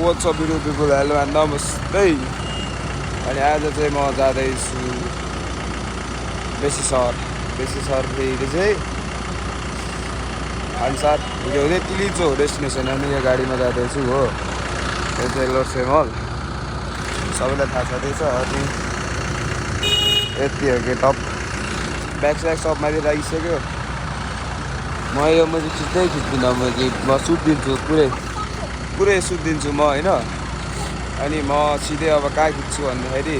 What's up beautiful people, hello and namaste. अनि आज चाहिँ म जाँदैछु बेसी सहर फेरि चाहिँ भान्सार हुँदै हुँदै तिलिचो डेस्टिनेसन अनि यो गाडीमा जाँदैछु हो। यो चाहिँ लोर्से मल सबैलाई थाहा छँदैछ। अनि यति हो कि टप ब्याग स्याग सब माथि लागिसक्यो। म चाहिँ खिच्दिनँ, म सुट दिन्छु, पुरै सुट दिन्छु म होइन। अनि म सिधै अब कहाँ खिच्छु भन्दाखेरि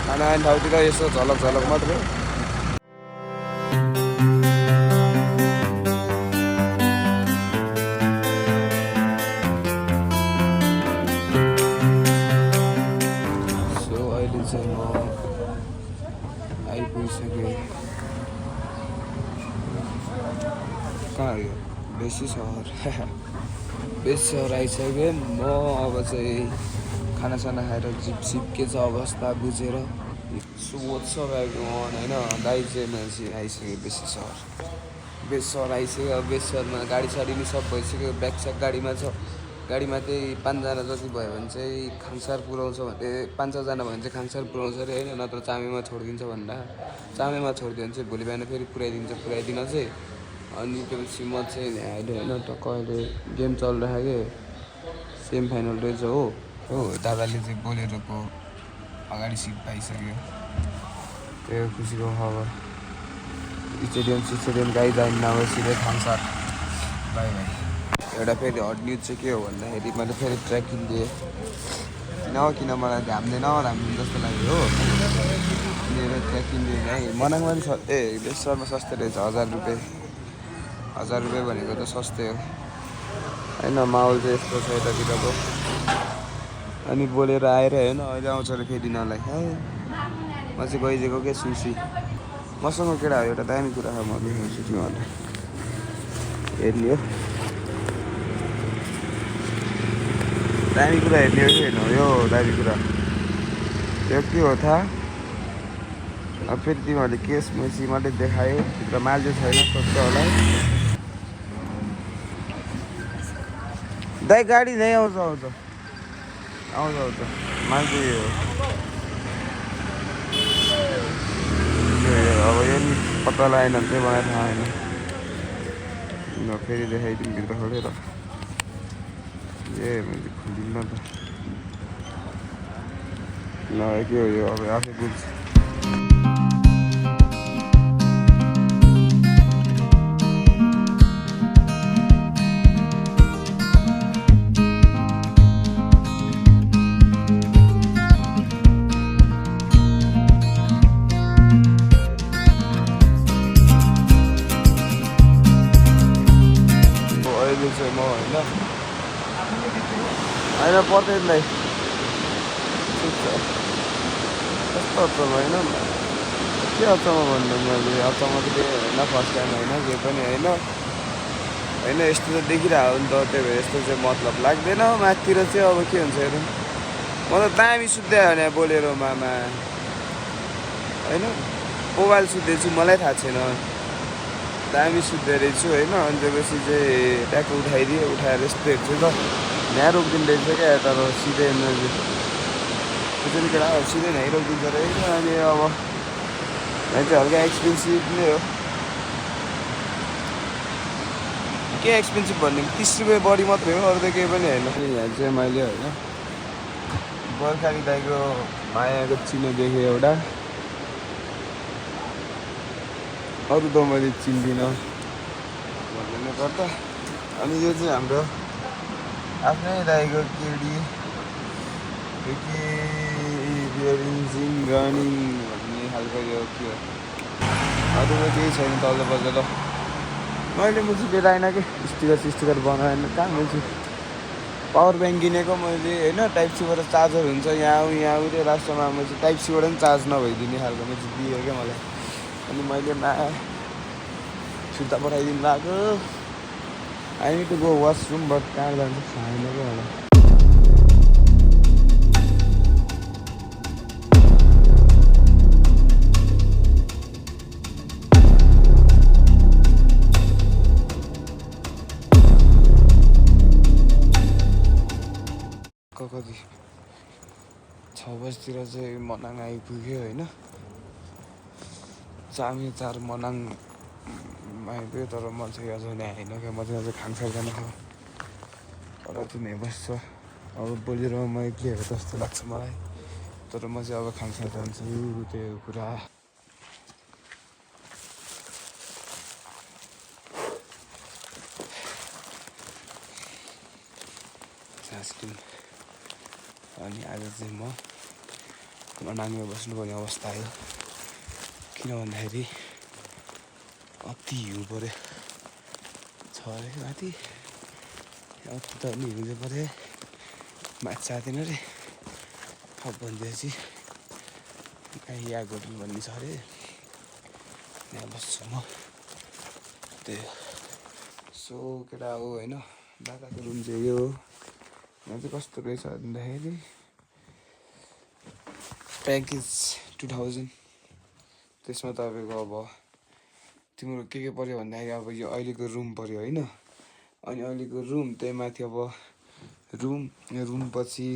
खाना खाने ठाउँतिर यसो झलक मात्रै। सो अहिले चाहिँ म आइपुगिसकेँ। कहाँ हो यो बेसी सहर आइसकेँ म। अब चाहिँ खानासाना खाएर जिप के छ अवस्था बुझेर सोध्छ भएको होइन। दाइ चाहिँ मान्छे आइसक्यो बेसी सहर आइसक्यो। अब बेसी सहरमा गाडी साडी नि सब भइसक्यो। ब्याग स्याग गाडीमा छ। गाडीमा चाहिँ 5जना जति भयो भने चाहिँ खाङसार पुऱ्याउँछ भने 5-6जना भयो भने चाहिँ खाङसार पुऱ्याउँछ अरे होइन। नत्र चामेमा छोडिदिन्छ भन्दा चामेमा छोडिदियो भने चाहिँ भोलि बिहान फेरि पुऱ्याइदिन चाहिँ। अनि त्यसपछि म चाहिँ अहिले होइन टक्क अहिले गेम चलिरहेको सेमी फाइनल रहेछ हो। दादाले चाहिँ बोलेरोको अगाडि सिट पाइसक्यो। त्यो खुसीको खबर। स्टेडियम गाई जाइन नभए सिधै खाङसार बाई। एउटा फेरि हट न्युज चाहिँ के हो भन्दाखेरि मैले फेरि ट्र्याकिङ दिएँ किन मलाई घाम्दैन जस्तो लाग्यो हो। मेरो ट्र्याकिङ दिएँ है मनाङमा पनि बेसरमा सस्तो रहेछ। 1000 रुपियाँ भनेको त सस्तै हो होइन। माहौल चाहिँ यस्तो छ यतातिरको। अनि बोलेर आएर होइन अहिले आउँछ अरे फेरि दिनलाई। म चाहिँ गइदिएको के सुसी मसँग केटा हो एउटा दामी कुरा छ। म देखाउँछु तिमीहरूलाई हेर्ने हो। दामी कुरा हेर्ने हो कि हेर्नु हो यो दामी कुरा। यो के हो थाहा? अब फेरि तिमीहरूले केस मेसी मात्रै देखायो, भित्र माल चाहिँ छैन सोध्छ होला। दाइ गाडी नै आउँछ मान्छे यो अब यो नि पत्ता लगाएन भने चाहिँ मलाई थाहा होइन। ल फेरि देखाइदिउँ भित्र खोलेर। मैले खुलिन्न त। ल के हो यो अब आफै बुझ्छ। चाहिँ म होइन पर्दैनलाई कस्तो अचम्म होइन। के अचम्म भन्नु मैले अचम्म त होइन फर्स्ट टाइम होइन के पनि होइन। यस्तो त देखिरहेको हो नि त। त्यही भएर यस्तो चाहिँ मतलब लाग्दैन। माथितिर चाहिँ अब के हुन्छ हेरौँ। म त दामी सुत्दै भने बोलेर मामा होइन मोबाइल सुत्दैछु मलाई थाहा छैन। दामी सुत्दै रहेछु होइन। अनि त्यसपछि चाहिँ ट्याक्क उठाएर यस्तो हेर्छु त यहाँ रोकिदिनु रहेछ क्या। तर सिधै केटा सिधै नै रोकिदिन्छ रहेछ। अनि अब यहाँ चाहिँ हल्का एक्सपेन्सिभ नै हो। के एक्सपेन्सिभ भन्ने 30 रुपियाँ बढी मात्रै हो, अरू त केही पनि होइन। यहाँ चाहिँ मैले होइन बर्खाली दाइको मायाको चिनो देखेँ एउटा, अरू त मैले चिन्दिनँ भन्नु पर्दा। अनि यो चाहिँ हाम्रो आफ्नै दाइको केडी रनिङ भन्ने खालको यो के हो। अरू त केही छैन तल्लो बल्लो। मैले लिएर आएन कि स्टिकर बनाएन। कहाँ मैले पावर ब्याङ्क किनेको मैले होइन। टाइप सीबाट चार्जर हुन्छ यहाँ उयो लास्टमा मैले चाहिँ टाइप सीबाट पनि चार्ज नभइदिने खालको मैले दिएँ क्या मलाई। अनि मैले फिर्ता पठाइदिनु भएको। I need to go washroom but कहाँ जान्छ छैन क्या होला। कति 6 बजीतिर चाहिँ मनाङ आइपुग्यो होइन। चामी 4 मनाङ आइपुग्यो तर म चाहिँ अझै आएन क्या। म चाहिँ अझै खाङसार जानु छ तर चाहिँ यहाँ बस्छ। अब बोलेर म एक्लै हो जस्तो लाग्छ मलाई। तर म चाहिँ अब खाङसार जान्छु त्यो कुरा। अनि आज चाहिँ म मनाङमा बस्नुपर्ने अवस्था आयो। किन भन्दाखेरि अति हिउँ पऱ्यो छ अरे माथि। अति त नि हिउँ चाहिँ पऱ्यो माथि जाँदैन अरे। अब भनेपछि यहाँ गोठन भन्ने छ अरे। यहाँ बस्छु म त्यही हो। सो केटा हो होइन। दादाको रुम चाहिँ यो हो। यहाँ चाहिँ कस्तो रहेछ भन्दाखेरि प्याकेज 2000। त्यसमा तपाईँको अब तिम्रो के पऱ्यो भन्दाखेरि अब यो अहिलेको रुम पऱ्यो होइन। अनि अहिलेको रुम त्यही माथि अब रुम पछि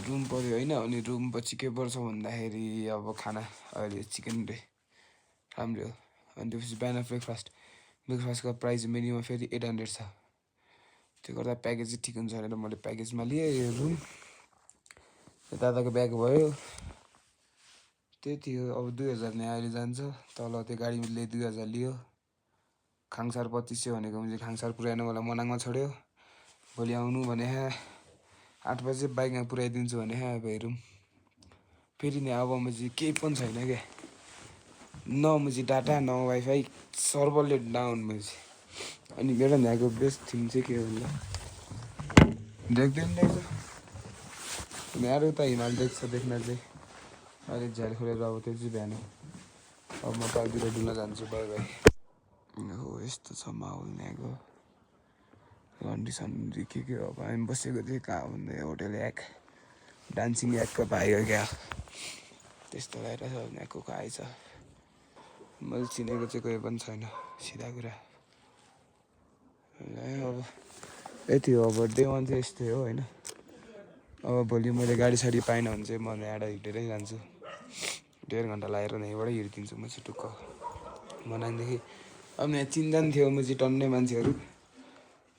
रुम पऱ्यो होइन। अनि रुम पछि के पर्छ भन्दाखेरि अब खाना अहिले चिकन रे राम्रो हो। अनि त्यसपछि बिहान ब्रेकफास्टको प्राइस मिनिमम फेरि 800 छ। त्यो गर्दा प्याकेज चाहिँ ठिक हुन्छ भनेर मैले प्याकेजमा लिएँ यो रुम। दादाको ब्याग भयो त्यति हो। अब 2000 नै अहिले जान्छ। तल त्यो गाडीले 2000 लियो। खाङसार 2500 भनेको मैले खाङसार पुऱ्याएन मलाई मनाङमा छोड्यो। भोलि आउनु भने 8 बजे बाइकमा पुऱ्याइदिन्छु भने अब हेरौँ। फेरि नि अब म चाहिँ केही पनि छैन क्या। न म चाहिँ डाटा न वाइफाई सर्भरले डाउन म चाहिँ। अनि मेरो यहाँको बेस्ट थिङ चाहिँ के हो भन्दा देख्दैन रहेछ मेरो त हिमाल देख्छ देख्न चाहिँ। अहिले झ्याल खोलेर अब त्यो चाहिँ बिहान अब म पार्कतिर डुल्न जान्छु। By by. हो यस्तो छ माहौल यहाँको कन्डिसन के हो। अब हामी बसेको थिएँ कहाँ भन्दै होटेल याक डान्सिङ याकको भाइको क्या त्यस्तो भइरहेछ। यहाँको आएछ मैले चिनेको चाहिँ कोही पनि छैन सिधा कुरा। अब यति हो। अब डे 1 चाहिँ यस्तै हो होइन। अब भोलि मैले गाडी साडी पाइनँ भने चाहिँ म यहाँबाट हिँडेरै जान्छु। 1.5 घन्टा लागेर यहीँबाट हिँडिदिन्छु म चाहिँ टुक्क मनाङदेखि। अब यहाँ चिनजान थियो म चाहिँ टन्नै मान्छेहरू।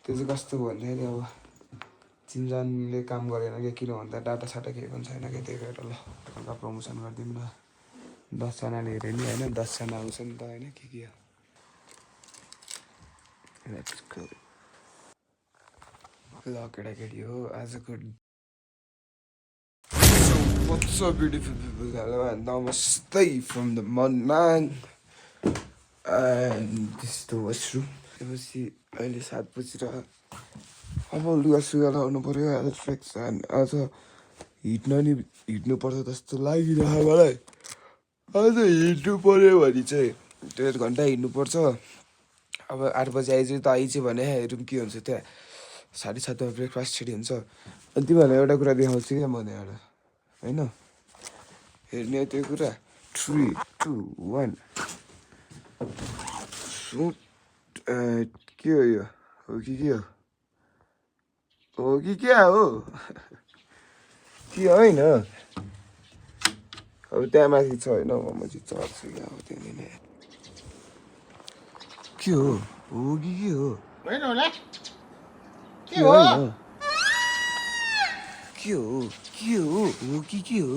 त्यो चाहिँ कस्तो भन्दाखेरि अब चिनजानले काम गरेन क्या। किन भन्दा डाटा साटा केही पनि छैन क्या। त्यही भएर ल हल्का प्रमोसन गरिदिउँ न। 10 जनाले हेऱ्यो नि होइन 10 जना आउँछ नि त होइन के हो। Let's go. ल केटाकेटी हो आजको What's up beautiful people? Hello and namaste from the Manang and this is the washroom. त्यसपछि अहिले 7 बजेर अब लुगा सुगा लाउनु पऱ्यो। आज ट्रेक्स आज हिँड्नुपर्छ जस्तो लागिरहेको मलाई। आज हिँड्नु पऱ्यो भने चाहिँ 1.5 घन्टा हिँड्नुपर्छ। अब 8 बजी आइज भने हेरौँ के हुन्छ त्यहाँ। 7:30मा ब्रेकफास्ट छिटो हुन्छ। अनि तिमीहरूलाई एउटा कुरा देखाउँछु क्या म त्यहाँबाट होइन। हेर्ने त्यो कुरा 3, 2, 1 के हो यो हो कि के हो कि क्या हो कि होइन। अब त्यहाँ माथि छ होइन म चाहिँ चढ्छु क्या। अब त्यहाँनिर के हो कि के हो के हो कि के हो।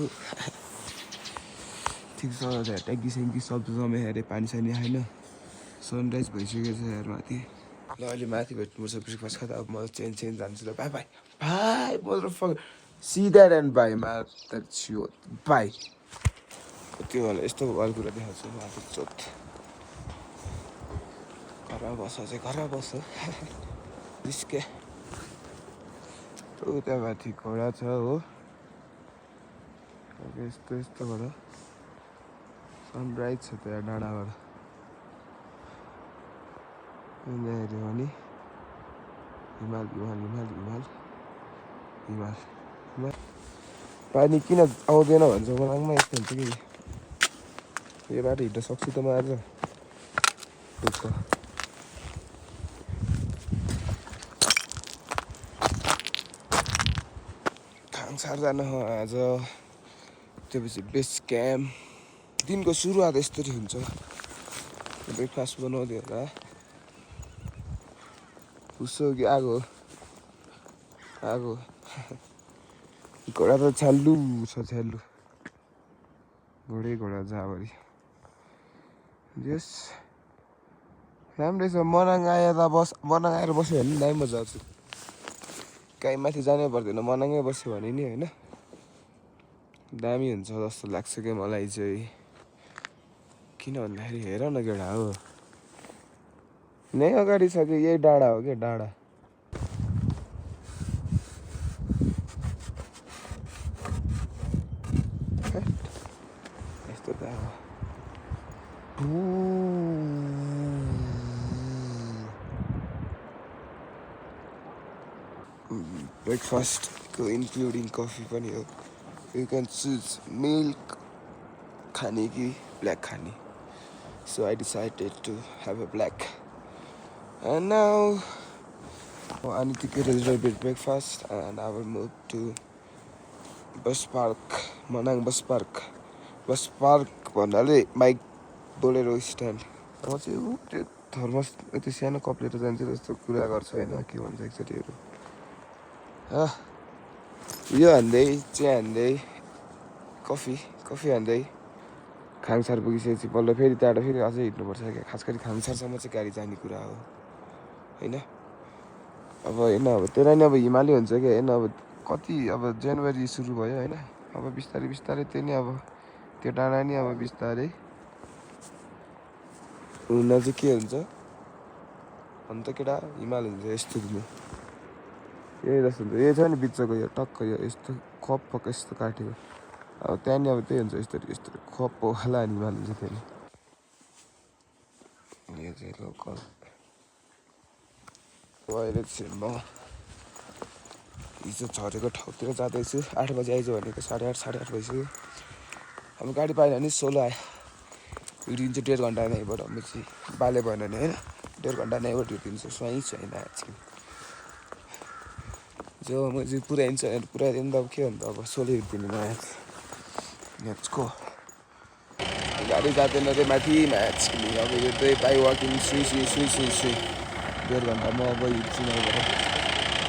ठिक छ त्यहाँ ट्याङ्की स्याङ्की सब जम्यो अरे पानी सानी आएन। सनराइज भइसकेको छ यार माथि। ल अहिले माथि भेट्नुपर्छ ब्रेकफास्ट खाँदा। अब म चेन्ज जान्छु ल। By by by motherfucker see that and by मा द्याट्स योर बाई। त्यो होला यस्तो अरू कुरा देखाउँछु म आफू चोट। घर बस चाहिँ घर बस निस्के। त्यहाँ माथि घोडा छ हो। यस्तोबाट सनराइज छ त्यहाँ डाँडाबाट हेऱ्यो भने हिमाल। पानी किन आउँदैन भन्छ मनाङमा यस्तो हुन्छ कि यो बाटो हिँड्न सक्छु त म आज खाङसार जान आज त्यसपछि बेस क्याम्प दिनको सुरुवात यस्तरी हुन्छ ब्रेकफास्ट बनाउँदै होला उसो कि आगो घोडा त छ्याल्लु छ घोडा जाभरि जस राम्रै छ मनाङ आएर बस्यो भने दामी मजा आउँछ काहीँ माथि जानै पर्दैन मनाङै बस्यो भने नि होइन दामी हुन्छ जस्तो लाग्छ क्या मलाई चाहिँ किन भन्दाखेरि हेर न केटा हो नै अगाडि छ कि यही डाँडा हो क्या डाँडा यस्तो त ब्रेकफास्टको इन्क्लुडिङ कफी पनि हो यु क्यान चुज मिल्क खाने कि ब्ल्याक खाने so I decided to have a black and now I need to get a little bit breakfast and I will move to bus park Manang bus park भन्नाले bike Bolero stand म चाहिँ त्यो thermos त्यो सानो cup लिएर जान्छु जस्तो कुरा गर्छ होइन के भन्छ एकचोटिहरू यो हान्दै चिया हान्दै कफी हान्दै खाङसार पुगिसकेपछि बल्ल फेरि त्यहाँबाट फेरि अझै हिँड्नुपर्छ क्या खास गरी खाङसारसम्म चाहिँ गाडी जाने कुरा हो होइन अब होइन अब त्यसलाई नि अब हिमालय हुन्छ क्या होइन अब कति अब जनवरी सुरु भयो होइन अब बिस्तारै त्यो नि अब त्यो डाँडा नि अब बिस्तारै हुन चाहिँ के हुन्छ अन्त केटा हिमाल हुन्छ यस्तो दिनु यही जस्तो हुन्छ यो छ नि बिचको यो टक्क यो यस्तो खप्प यस्तो काटेको अब त्यहाँ नि अब त्यही हुन्छ यस्तो खप्प होला नि हिमाल हुन्छ त्यहाँ यो चाहिँ लोकल अहिले चाहिँ म हिजो झरेको ठाउँतिर जाँदैछु 8 बजी आइज भनेको 8:30 8:30 भइसक्यो अब गाडी पाएन भने 16 आयो हिँडिन्छ 1.5 घन्टा यहीँबाट म चाहिँ बाले भएन भने होइन 1.5 घन्टा यहीँबाट हिँडिदिन्छु स्वाइँ छैन एकछिन जो म चाहिँ पुऱ्याइन्छ पुऱ्याइदिनु त अब के भन्दा अब 16 हिँडिदिनु म म्याचको गाडी जाँदैन रे माथि म्याच अब यो चाहिँ बाई वाकिङ सुई 1.5 घन्टा म अब हिँड्छु यहीँबाट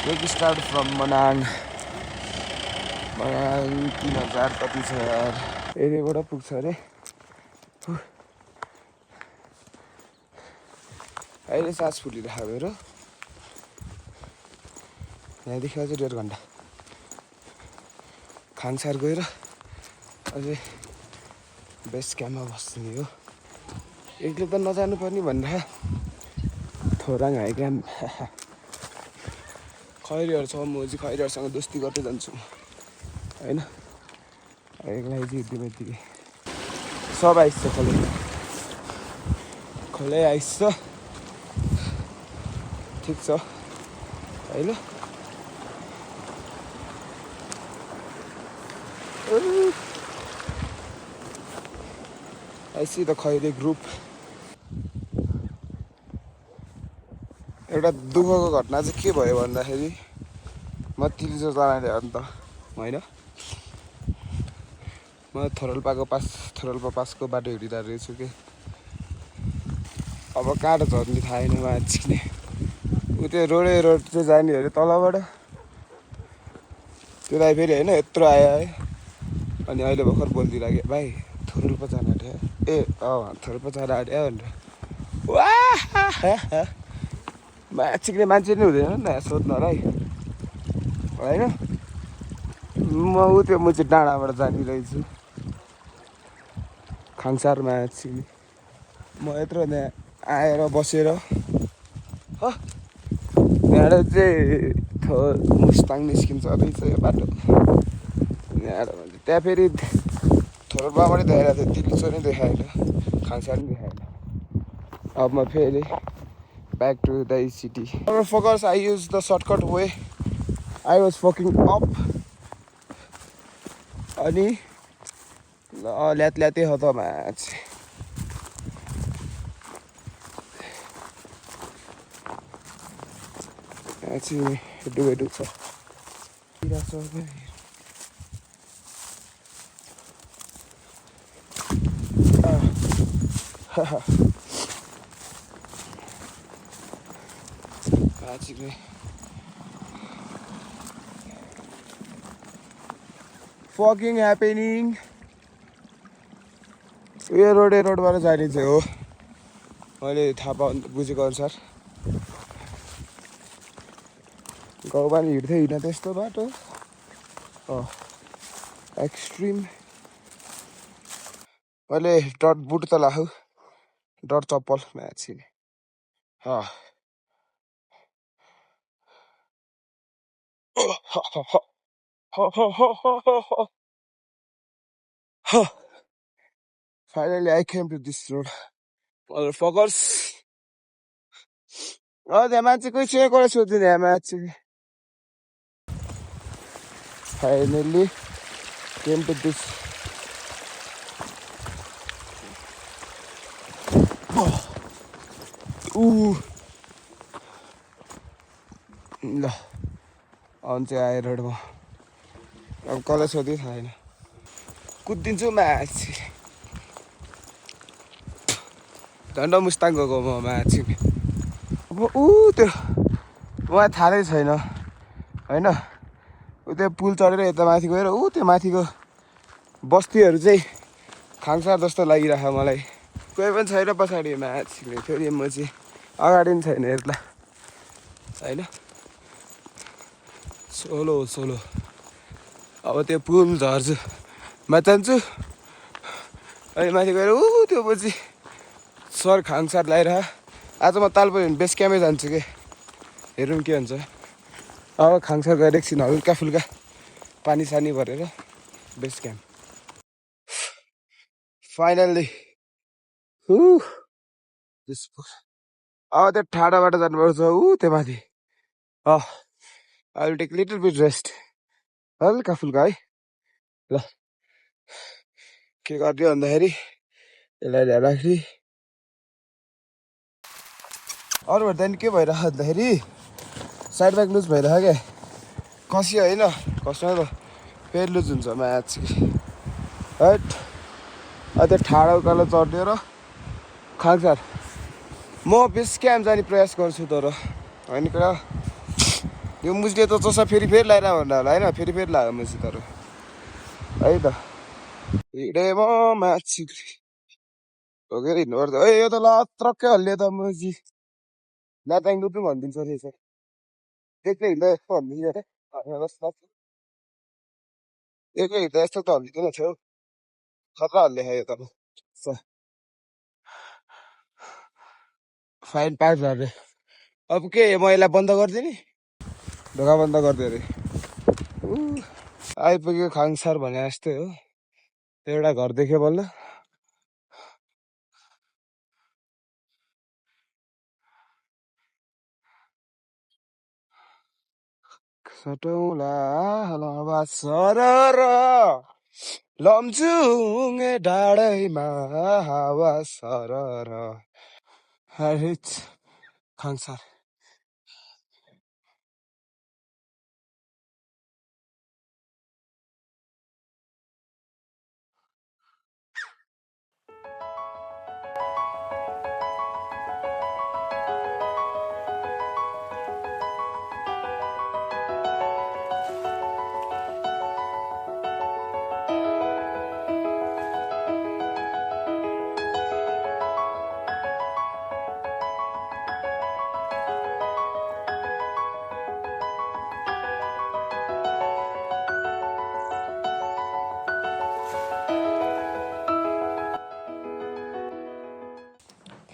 टेक स्टार्ट फ्रम मनाङ 3000 कति छ यार यहीँबाट पुग्छ अरे अहिले सास फुलिरहेको मेरो यहाँदेखि अझै 1.5 घन्टा खाङसार गएर अझै बेस क्याम्पमा बस्ने हो एक्लै त नजानु पर्ने भनेर थोराङ हाई क्याम्प खैरीहरू छ म चाहिँ खैरीहरूसँग दोस्ती गर्दै जान्छु होइन एक्लै चाहिँ हिँड्दिनँ यत्तिकै सब आइस खोलै आइस ठिक छ होइन I see the Khairi group एउटा दुःखको घटना चाहिँ के भयो भन्दाखेरि म तिलजो जाने अन्त होइन म थोरल्पा पासको बाटो हिँडिरहेको रहेछु कि अब काँडो झर्ने थाहा छैन मान्छेले ऊ त्यो रोड चाहिँ जाने अरे तलबाट त्यो दाइ फेरि होइन यत्रो आयो है अनि अहिले भर्खर बोलिदिइराख्यो भाइ थोरल्पा जान आँट्यो ए थोरल्पा जान आँट्यो भनेर वाह मान्छेले मान्छे नै हुँदैन नि सोध्नलाई होइन म चाहिँ डाँडाबाट जानिरहेछु खाङसारमा छिनी म यत्रो त्यहाँ आएर बसेर त्यहाँबाट चाहिँ मुस्ताङ निस्किन्छ रहेछ यो बाटो त्यहाँ फेरि थोरल्पाबाटै देखाइरहेको थियो तिलीचो नै देखाएन खाङसार नि देखाएन अब म फेरि back to the city. Motherfuckers, I used the shortcut way. I was fucking up. अनि ल्यातै हो त म्याच चाहिँ हेडु छ Actually, fucking happening. यो रोडबाट जाने चाहिँ हो मैले थाहा बुझेको अनुसार गाउँमा हिँड्दै हिँड्न त्यस्तो बाटो एक्सट्रिम मैले डट बुट त लाऊ डट चप्पल म्याची Finally, I came to this road. Motherfuckers. Oh, the man is going to shoot the match. Finally, came to this. Ooh. ल अनि चाहिँ आएर रोडमा अब कसलाई सोधि थाहा छैन कुद्दिन्छु माछी झन्डा मुस्ताङ गएको म माछी अब त्यो मलाई थाहै छैन होइन त्यो पुल चढेर यता माथि गएर त्यो माथिको बस्तीहरू चाहिँ खाङसार जस्तो लागिरहेको मलाई कोही पनि छैन पछाडि माछीले फेरि म चाहिँ अगाडि पनि छैन हेर्ला होइन सोलो अब त्यो पुल झर्छु म जान्छु अनि माथि गएर त्यो पछि सर खाङसार लगाइरह आज म तालपरे बेस क्याम्पै जान्छु कि हेरौँ के हुन्छ अब खाङसार गएर एकछिन हल्का फुल्का पानी सानी भरेर बेस क्याम्प फाइनल्ली अब त्यो ठाडाबाट जानुपर्छ त्यो माथि I will take little bit rest हल्का फुल्का है ल के गरिदियो भन्दाखेरि यसलाई ल्याउँदाखेरि अरू भन्दा नि के भइरहेको भन्दाखेरि साइड ब्याक लुज भइरहेको क्या कसियो होइन कसियो त फेरि लुज हुन्छ म्याच हैट त्यो ठाडो उकालो चढ्दियो र खाङसार म बेस क्याम्प जाने प्रयास गर्छु तर होइन कुरा यो मुझले त चसा फेरि लगाएर भन्नु होला होइन फेरि लाग्यो मुझी तर है त हिँडेँ म माछी भोगेर हिँड्नुपर्छ है यो त लत्रक्कै हल्लियो त मुझी नाताङ लुटुङ भनिदिन्छ रहेछ एक्लै हिँड्दा यस्तो भनिदिन्छ अरे एक्लै हिँड्दा यस्तो त हल्लिँदैन छेउ खतरा हल्ले यो त फाइन 5,000 अरे अब के म यसलाई बन्द गरिदिएँ नि ढोका बन्द गरिदियो अरे आइपुग्यो खाङसार भने जस्तै हो त्यो एउटा घर देख्यो बल्ल सटौला हलवा सरर लम्चुङे डाँडैमा हावा सरर हरिच खाङसार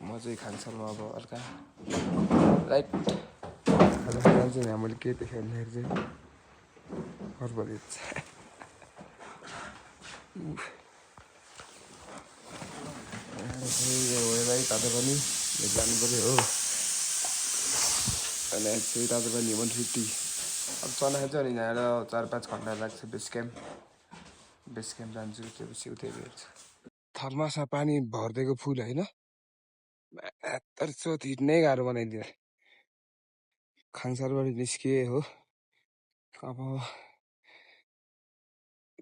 म चाहिँ खाङसारमा अब अर्का राइट चाहिँ मैले के देखेँ भन्दाखेरि चाहिँ राइट आज पनि जानु पऱ्यो हो अनि चाहिँ आज पनि 150 अब चलाएको चाहिँ अनि यहाँबाट 4-5 घन्टा लाग्छ बेस क्याम्प जान्छु त्योपछि उतै भेट्छु थर्मासमा पानी भरिदिएको फुल होइन तर सोध हिँड्नै गाह्रो बनाइदियो खाङसारबाट निस्किए हो अब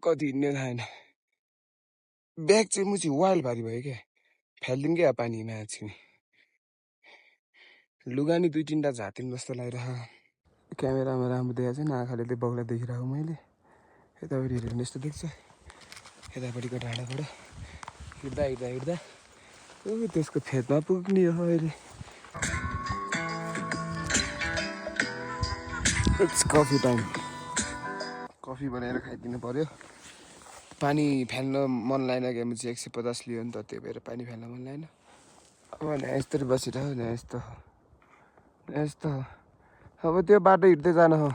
कति हिँड्ने थाहा छैन ब्याग चाहिँ मुची वाइल्ड भारी भयो क्या फालिदिउँ क्या पानी म्याच लुगा नि 2-3टा झातिम जस्तो लागिरह क्यामेरामा राम्रो देखाएको छैन आँखाले त्यो बग्ला देखिरहेको मैले यतापट्टि हेऱ्यो भने यस्तो देख्छ यतापट्टिको डाँडाबाट हिँड्दा हिँड्दा हिँड्दा त्यसको फेदमा पुग्ने हो अहिले इट्स कफी टाइम कफी बनाएर खाइदिनु पर्यो पानी फाल्न मन लागेन क्या म चाहिँ 150 लियो नि त त्यही भएर पानी फाल्न मन लागेन अब यहाँ यस्तरी बसिरह यहाँ यस्तो यस्तो अब त्यो बाटो हिँड्दै जान हो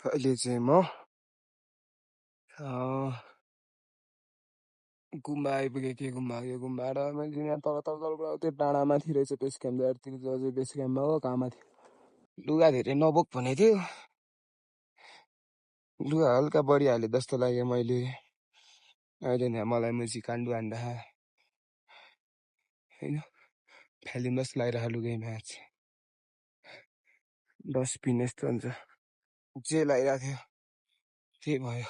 अहिले चाहिँ म गुम्बा आइपुगेँ के गुम्बा यो गुम्बाबाट मैले यहाँ तल तल तल त्यो डाँडामाथि रहेछ बेस क्याम्प यतातिर अझै बेस क्याम्पमा हो कहाँ माथि लुगा धेरै नबोक भनेको थियो लुगा हल्का बढिहाल्यो जस्तो लाग्यो मैले अहिले यहाँ मलाई मुजी कान्डु हान्दा होइन फ्यालिम जस्तो लागिरहेको लुगै म्याच डस्टबिन यस्तो हुन्छ जे लगाइरहेको थियो त्यही भयो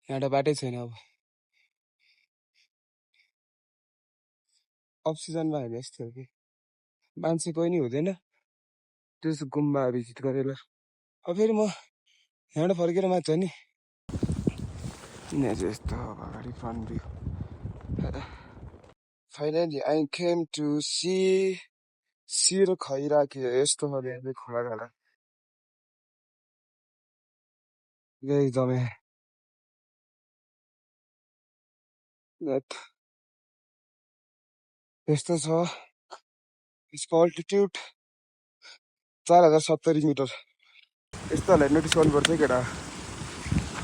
यहाँबाट बाटै छैन अब अफ सिजनमा होइन यस्तो हो कि मान्छे कोही नि हुँदैन त्यस्तो गुम्बा भिजिट गरेर अब फेरि म यहाँबाट फर्केर मात्र नि यहाँ चाहिँ यस्तो अब अगाडि front view finally I came to see सिर खैरा के यस्तो खाले खोला खाला यही जमे यस्तो छ यसको अल्टिट्युड 4070 मिटर यस्तोहरूलाई नोटिस गर्नुपर्छ है केटा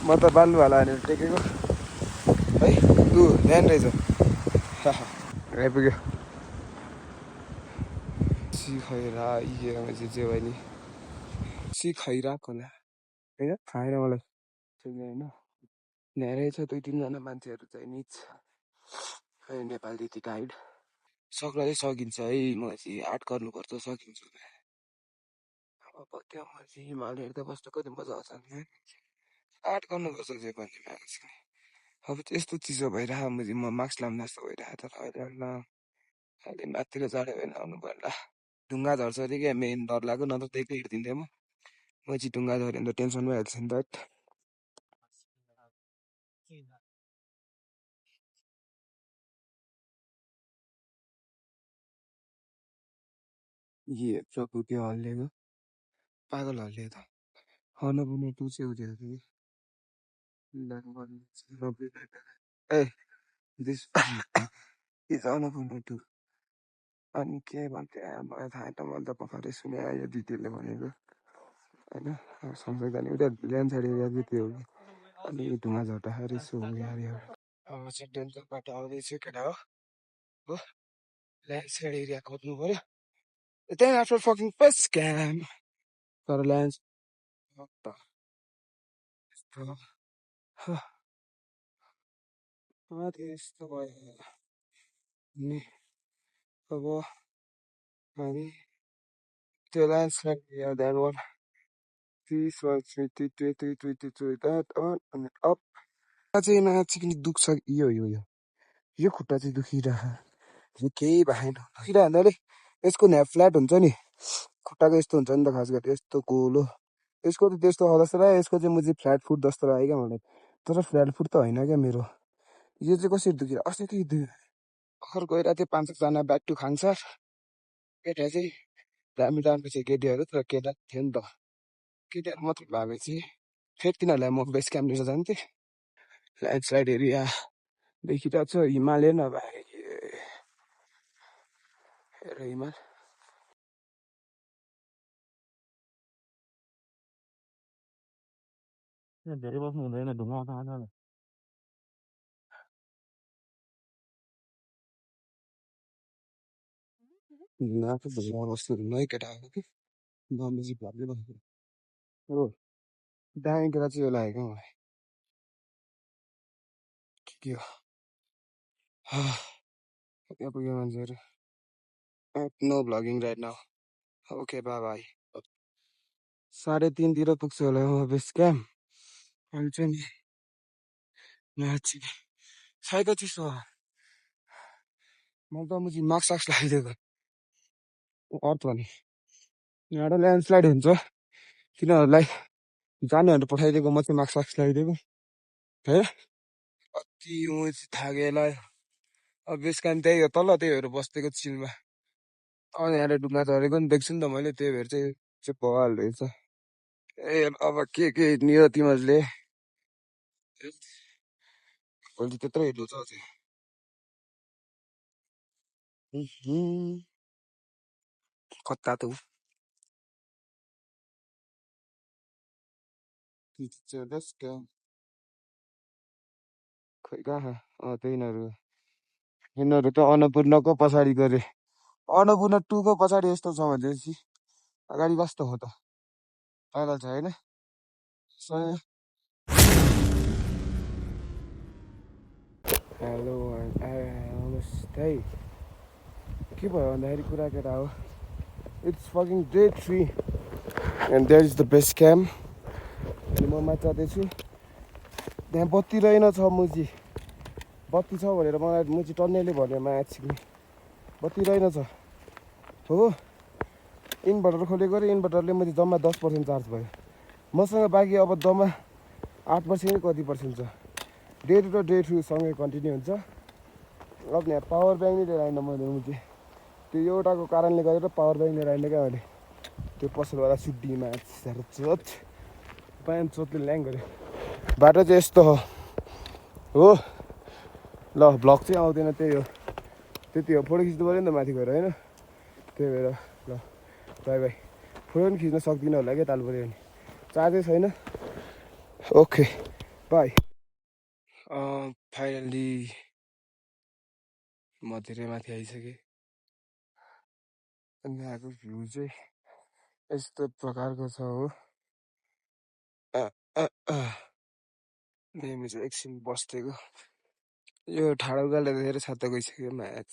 म त बालुवाला हानेर टेकेको है लु ध्यान रहेछ आइपुग्यो सी खैरा इमा चाहिँ जे भयो नि सी खैरा खोला होइन थाहा छैन मलाई होइन यहाँ रहेछ 2-3जना मान्छेहरू चाहिँ निच खै नेपाल त्यति गाइड सक्न चाहिँ सकिन्छ है मलाई चाहिँ आर्ट गर्नुपर्छ सकिन्छ अब त्यो म चाहिँ हिमाल हेर्दै बस्दा कति मजा आउँछ नि आर्ट गर्नुपर्छ जे पनि अब त्यस्तो चिसो भइरहेको म मास्क लाउनु जस्तो भइरहेको तर अहिले अहिले माथितिर चढ्यो भने आउनु पर्ला ढुङ्गा झर्छ अरे क्या मेन डर लाग्यो नत्र त्यही हिँड्दिन्थेँ म चाहिँ ढुङ्गा झऱ्यो भने त टेन्सन भइहाल्छ नि त प्रभु त्यो हल्लिएको पागल हल्लियो त अन्नपूर्ण टु चाहिँ उठेको थियो कि ए दिस इज अन्नपूर्ण टु अनि के भन्थ्यो मलाई थाहा छैन मैले त भर्खरै सुने यो दिदीले भनेको होइन सँगसँगै जाने उता ल्यान्ड साइड एरिया चाहिँ त्यो हो कि अनि यो ढुङ्गा झर्दाखेरि यसो हो यहाँ अब चाहिँ डेन्जर बाटो आउँदैछ केटा हो ल्यान्ड साइड एरिया खोज्नु पर्यो त्यहाँ आफ्टर फकिङ फर्स्ट क्याम तर ल्यान्ड यस्तो भयो नि अब हामी त्यो landslide that one this was that अनि अप चाहिँ माथि पनि दुख्छ यो यो यो यो खुट्टा चाहिँ दुखिरहेको केही भएन दुखिरह भन्नाले यसको यहाँ फ्ल्याट हुन्छ नि खुट्टाको यस्तो हुन्छ नि त खास गरी यस्तो गोलो यसको त त्यस्तो हो जस्तो लाग्यो यसको चाहिँ म चाहिँ फ्ल्याट फुट जस्तो लाग्यो क्या मलाई तर फ्ल्याट फुट त होइन क्या मेरो यो चाहिँ कसरी दुखिरहेको अस्ति भर्खर गइरहेको थियो 5-6जना ब्याक टु खान्छ केटा चाहिँ दामी दामी चाहिँ केटीहरू तर केटा थियो नि त केटीहरू मात्रै भएको चाहिँ फेरि तिनीहरूलाई म बेस क्याम्प लिएर जान्थेँ ल्यान्डस्लाइड एरिया देखिरहेको छ हिमालय नभए हेर हिमाल धेरै बस्नु हुँदैन ढुङ्गा बस्नु हुन्न है केटाहरू कि बम्बेजी भ्लगले बस्नु हो दामी केटा चाहिँ यो लागेको मलाई के हो त्यहाँ पुग्यो मान्छेहरू no vlogging right now okay bye bye 3:30तिर पुग्छु होला म बेस क्याम्प अनि चाहिँ नि साइकल चिसो मैले त मुजी मार्क्स साक्स लगाइदिएको अर्थ भने यहाँबाट ल्यान्डस्लाइड हुन्छ तिनीहरूलाई जानेहरू पठाइदिएको म चाहिँ मार्क्स साक्स लगाइदिएको है कति मुजी थाकेलाई अब बेस काम त्यही हो तल त्यही भएर बस्दिएको चिलमा अनि यहाँ ढुङ्गा झरेको नि देख्छु नि त मैले त्यही भएर चाहिँ भइहाल्दो रहेछ ए अब के नियो तिमीहरूले भोलि त्यत्रो हेर्नु छ कता त खोइ कहाँ त्यही यिनीहरू त अन्नपूर्णको पछाडि गरे अन्नपूर्ण 2 को पछाडि यस्तो छ भनेपछि अगाडि कस्तो हो त पैदल छ होइन हेलो नमस्ते के भयो भन्दाखेरि कुरा केटा हो it's fucking day 3 and there is the best camp अनि म माथि जाँदैछु त्यहाँ बत्ती रहेनछ मुजी बत्ती छ भनेर मलाई मुजी टन्नेले भन्यो माया छिक्ने बत्ती रहेनछ हो इन्भर्टर खोलेको रे इन्भर्टरले मैले जम्मा 10% चार्ज भयो मसँग बाँकी अब जम्मा 8% कति पर्सेन्ट छ डे 2 र डे 3 सँगै कन्टिन्यू हुन्छ अब यहाँ पावर ब्याङ्क नै लिएर आइन मैले मुजी त्यो एउटाको कारणले गरेर पावर ब्याङ्क लिएर आइन क्या अहिले त्यो पसलवाला सुड्डीमा चोट पाएन चोटले ल्याङ गऱ्यो बाटो चाहिँ यस्तो हो ल भ्लग चाहिँ आउँदैन त्यही हो त्यति हो फोटो खिच्नु पऱ्यो नि त माथि गएर होइन त्यही भएर ल बाई बाई फोटो पनि खिच्न सक्दिनँ होला क्या ताल पऱ्यो भने चार्जै छैन ओके बाई फाइनल्ली म धेरै माथि आइसकेँ अनि यहाँको भ्यू चाहिँ यस्तो प्रकारको छ हो मेमी चाहिँ एकछिन बस्दिएको यो ठाडो गाडीले धेरै छाता गइसक्यो म्याच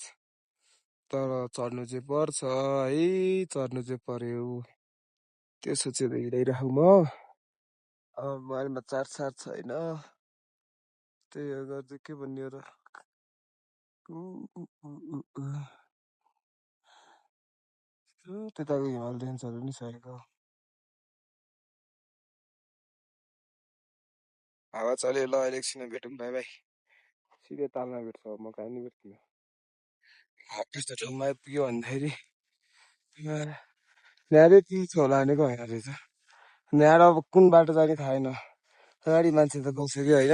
तर चढ्नु चाहिँ पर्छ है चढ्नु चाहिँ पर्यो त्यो सोचेर हिँडाइराखौँ म मोबाइलमा चार्ज छैन त्यही हो गर्छु के भन्ने हो र त्यताको हिमाल रेन्जहरू नि सकेको हावा चल्यो ल अहिले एकछिन भेटौँ बाई बाई सिधै तालमा भेट्छ म कहाँ नि भेट्दिनँ कस्तो ठाउँमा आइपुग्यो भन्दाखेरि यहाँले के छ होला भनेको होइन रहेछ यहाँ अब कुन बाटो जाने थाहा छैन अगाडि मान्छे त गइसक्यो होइन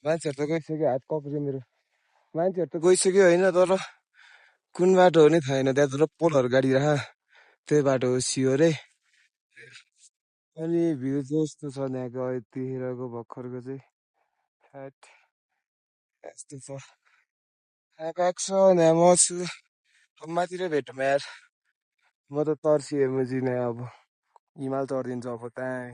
मान्छेहरू त गइसक्यो हात कक्रियो मेरो मान्छेहरू त गइसक्यो होइन तर कुन बाटो हो नि थाहा छैन त्यहाँ तर पोलहरू गाडी राख त्यही बाटो हो सियो रे अनि भ्यू चाहिँ यस्तो छ यहाँको यतिखेरको भर्खरको चाहिँ यस्तो छ यहाँ गएको छ यहाँ म छु अब मातिर भेटौँ यार म त तर्सिएँ मुझिने अब हिमाल चढिदिन्छु अब त्यहाँ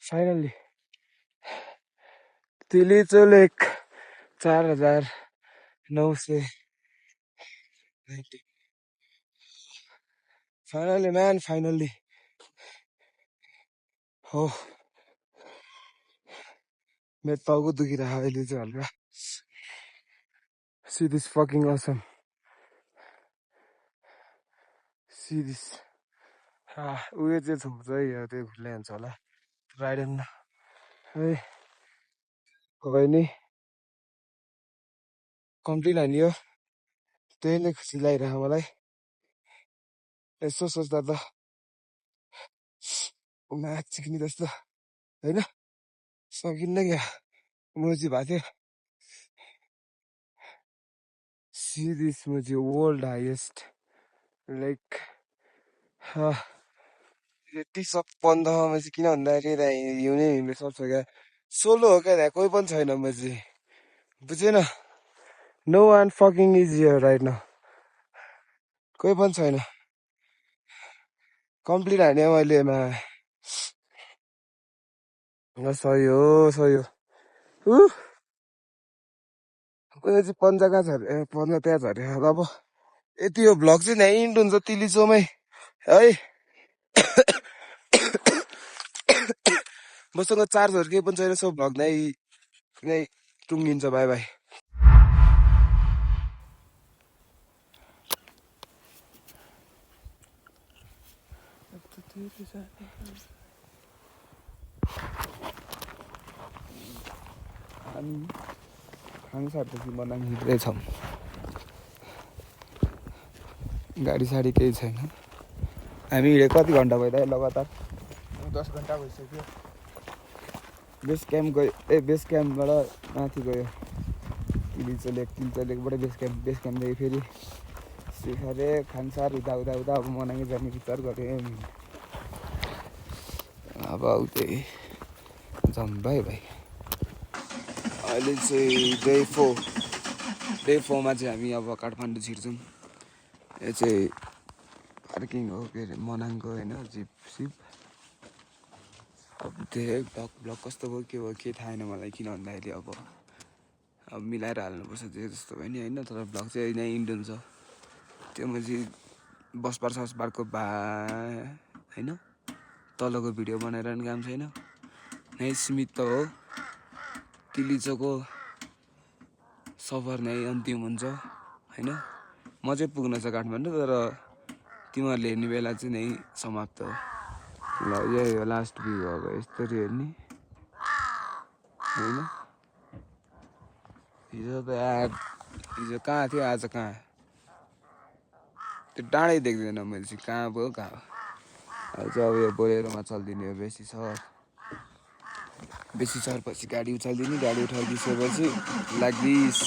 फाइनल्ली तिलीचो लेक 4990 फाइनल्ली म्यान फाइनल्ली हो मेरो टाउको दुखिरहेको अहिले चाहिँ हल्का See this fucking awesome. See this. उयो चाहिँ छोप्छ है यो त्यो खुल्लै हुन्छ होला राइडन है भयो नि कम्प्लिट हानियो त्यही नै खुसी लागिरहेको मलाई यसो सोच्दा त म्याच सिक्ने जस्तो होइन सकिन्न क्या मोजी भएको थियो सी दिस मोजी वर्ल्ड हाइएस्ट लाइक यति सबभन्दामा चाहिँ किन भन्दाखेरि त्यहाँ हिउँनै हिउँले सक्छ क्या सोलो हो क्या त्यहाँ कोही पनि छैन मोजी बुझेन no one fucking is here right now कोही पनि छैन कम्प्लिट हाने मैले सही हो उयो चाहिँ पन्जा कहाँ झरे पन्जा त्यहाँ झरे अब यति यो भ्लग चाहिँ त्यहाँ इन्ड हुन्छ तिलीचोमै है मसँग चार्जहरू केही पनि छैन, सब भ्लग नै टुङ्गिन्छ। By by. हामी खाङसारदेखि मनाङ हिँड्दैछौँ। गाडी साडी केही छैन। हामी हिँडेको कति घन्टा भइरहेको लगातार? 10 घन्टा भइसक्यो। बेस क्याम्प गयो, बेस क्याम्पबाट माथि गयो तिलचलेकबाट बेस क्याम्पदेखि फेरि सिखारे खाङसार उता अब मनाङै जाने विचार गऱ्यो। अब उतै जाउँ। By by. अहिले चाहिँ डे 4 मा चाहिँ हामी अब काठमाडौँ छिर्छौँ। यो चाहिँ पार्किङ हो, के अरे मनाङको होइन, जिप। अब धेरै ब्लग कस्तो भयो के भयो केही थाहा छैन मलाई, किन भन्दाखेरि अब मिलाएर हाल्नुपर्छ जे जस्तो भयो नि होइन। तर ब्लग चाहिँ यहीँ इन्डोन छ। त्यो माथि बसपार्कको होइन, तलको भिडियो बनाएर पनि काम छैन। यहीँ स्मित त हो, तिलीचोको सफर नै अन्तिम हुन्छ होइन। म चाहिँ पुग्न छ काठमाडौँ, तर तिमीहरूले हेर्ने बेला चाहिँ नै समाप्त हो। ल यही हो लास्ट भ्यू। अब यस्तरी हेर्ने होइन। हिजो कहाँ थियो, आज कहाँ? त्यो डाँडै देख्दैन मैले चाहिँ, कहाँ भयो कहाँ हो। आज अब यो बोलेरोमा चलिदिने हो। बेसी सर पछि गाडी उचालिदिने, गाडी उठाइदिएपछि लाग्दिस।